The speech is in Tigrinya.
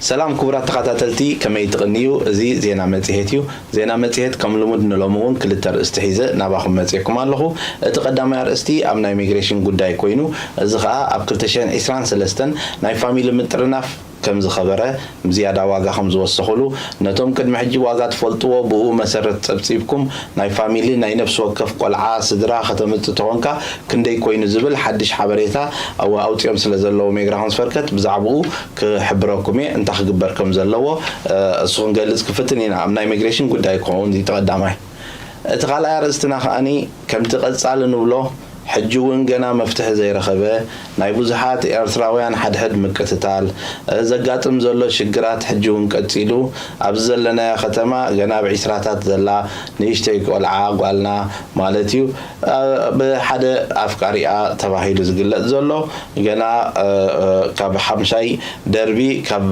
ሰላም ክቡራት ተኸታተልቲ፣ ከመይ ትቕንዩ? እዚ ዜና መጽሔት እዩ። ዜና መጽሔት ከም ልሙድ ንሎሚ እውን ክልተ ኣርእስቲ ሒዘ ናባኹም መጽኤኩም ኣለኹ። እቲ ቀዳማይ ኣርእስቲ ኣብ ናይ ሚግሬሽን ጉዳይ ኮይኑ፣ እዚ ኸኣ ኣብ ክልተ ሽሕን ዕስራን ሰለስተን ናይ ፋሚሊ ምጥርናፍ ከም ዝኸበረ፣ ዝያዳ ዋጋ ከም ዝወሰኹሉ፣ ነቶም ቅድሚ ሕጂ ዋጋ ትፈልጥዎ ብኡ መሰረት ጸብጺብኩም ናይ ፋሚሊ ናይ ነፍሲ ወከፍ ቆልዓ ስድራ ከተምጽእ ተኾንካ ክንደይ ኮይኑ ዝብል ሓድሽ ሓበሬታ ኣውጺኦም ስለ ዘለዉ ሜግራ ኮንስፈርከት ብዛዕባኡ ክሕብረኩም እየ። እንታይ ክግበር ከም ዘለዎ እሱ ክንገልጽ ክፍትን ኢና። ኣብ ናይ ሚግሬሽን ጉዳይ ክኸውን እቲ ቀዳማይ። እቲ ካልኣይ ኣርእስትና ከኣኒ ከምቲ ቀጻሊ ንብሎ ሕጂ እውን ገና መፍትሒ ዘይረኸበ ናይ ብዙሓት ኤርትራውያን ሓድሕድ ምቅትታል ዘጋጥም ዘሎ ሽግራት ሕጂ እውን ቀጺሉ ኣብዚ ዘለናዮ ከተማ ገና ኣብ ዒስራታት ዘላ ንእሽተይ ቆልዓ ጓልና ማለት እዩ ብሓደ ኣፍቃሪኣ ተባሂሉ ዝግለጽ ዘሎ ገና ካብ ሓምሻይ ደርቢ ካብ